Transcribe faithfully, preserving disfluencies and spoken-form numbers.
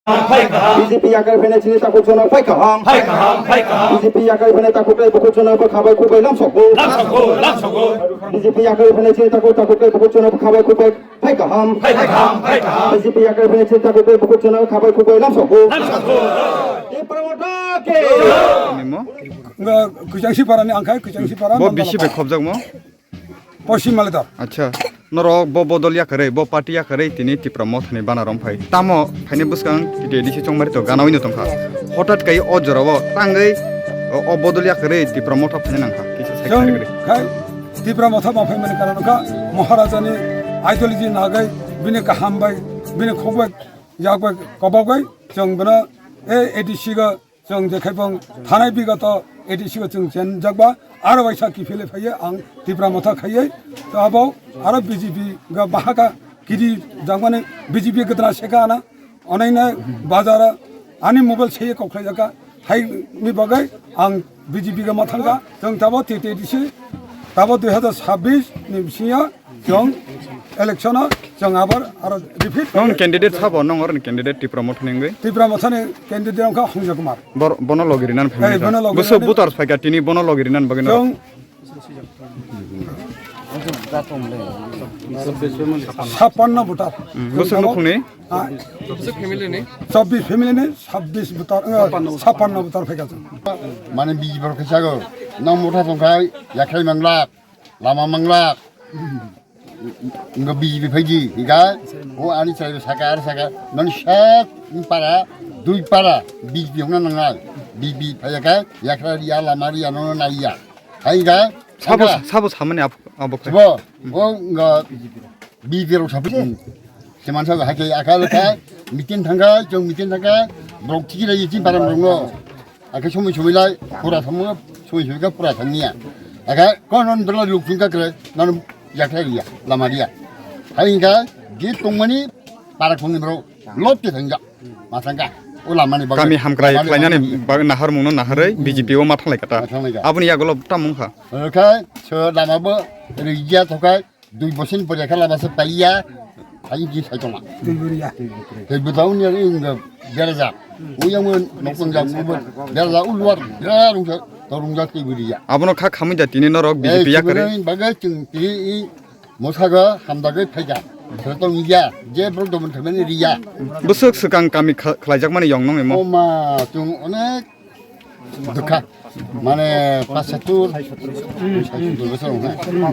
Phai kaham. B J P yakarwi phainai chini takhuk chwngno phai kaham. Phai kaham, phai kaham. B J P yakarwi phainai takhuk tei bukhuk chwngno bwkha bai khuk bai lamsokgo. Lamsokgo, lamsokgo. B J P yakarwi phainai chini takhuk, takhuk tei bukhuk chwngno bwkha bai khuk bai phai kaham. Phai kaham, phai kaham. B J P yakarwi phainai chini takhuk tei bukhuk chwngno bwkha bai khuk bai lamsokgo. Lamsokgo. Tipra Motha ki. Nimo? Nga Kuchangsi Parani angkhai, Kuchangsi Para, Bo Nandala bisi bai Para. Khobjakmo? Poschim Malitor. Acha, norok bo bodol yakarwi, bo party yakarwi tini Tipra Mothani bana romphai. Tamo phaini bwskang T T A D C chongmari to ganawi no tongkha. Hotat kai o jorao tangwi o, o bodol yakarwi Tipra Motha phaina nangkha. Kisa sai Chwng kharigri. Khai Tipra Motha ma phaimani karon kha Maharajani ideology nagai bini kaham bai, bini khokbai, yakbai, kobokbai chwng bino e A D C ga Chwng je khai bong thanai bigoto A D C o chwng chenjak ba, aro waisa kiphilwi phaiwi ang Tipra Motha khaiwi, to abo aro B J P ga bahaka kiri jakmani B J P gadra seka ana, onaina bazar ani mobile seye kok khlai jaka, hai ni bagwi ang B J P ga ma thangka, chwng tabo T T A D C, tabo dui hazar sabbish ni bisingo Chwng election o chwng abar aro repeat. Nong candidate sabo, nong oroni candidate Tipra Motha ni wngwi? Tipra Motha ni candidate wngkha Hongja Kumar. Bor-, bono logi rinan Ei, phaimani bono kha. Logi Bwswk rinan. Voters phaikha tini bono logi rinan bagwi no? Chwng sappanno voter. Hmm, bwswk nukhungni? Ah, chobbish family ni sabbish voter, eh, sappanno voter phaikha chwng. Mane B J P rok khe sago, nang motha tongkhai yakhai manglak. Lama manglak. Ngo B J P phaidi, higa, o ani chai saka, ar saka, nani sak para, dui para, B J P hona nangnai, B J P phayaka, yakra riya, lama riya, nono naiya. Hai ga, Sabo, sabo samani abo, abo khai. Sabo, o ngo B J P rok sapi. Seman sa hai ke akal ka, meeting thangka, chong meeting thangka, brok thiki lai tin para brok no. Ake sumui sumui lai pura thamu, sumui sumui ka pura thangniya. Ake konon bela luk thungka kre, nanu yakha riya, lama riya. Hai ka, git tongmani para khongni brok, lot te thangja, ma thangka. O lama ni bagwi. Kami hamkrai khlainani bagwi naharmungno naharwi B J P o ma thanglai kata. Ma thanglai ka. Aboni yagulo tamung kha. Ake, so lama bo riya thokai, Dui bosin pore khala basa paiya, hai di sai tongma. Twi buriya. Tei bwtang ni ring ga beraja. Uyang mo nokong ja mo beraja uluar berung ja torung ja twi buriya. Abono kha khamwi da tini norok B J P yakarwi. Bagai chwng twi i mosaga hamdagai phaija. Sero tong ya, je brok domon khamani riya. Bwswk swkang kami kha-, khlaijakmani yong nong emo. Oma chwng onek Dukha. Mane pas satur, satur bosor wngkha.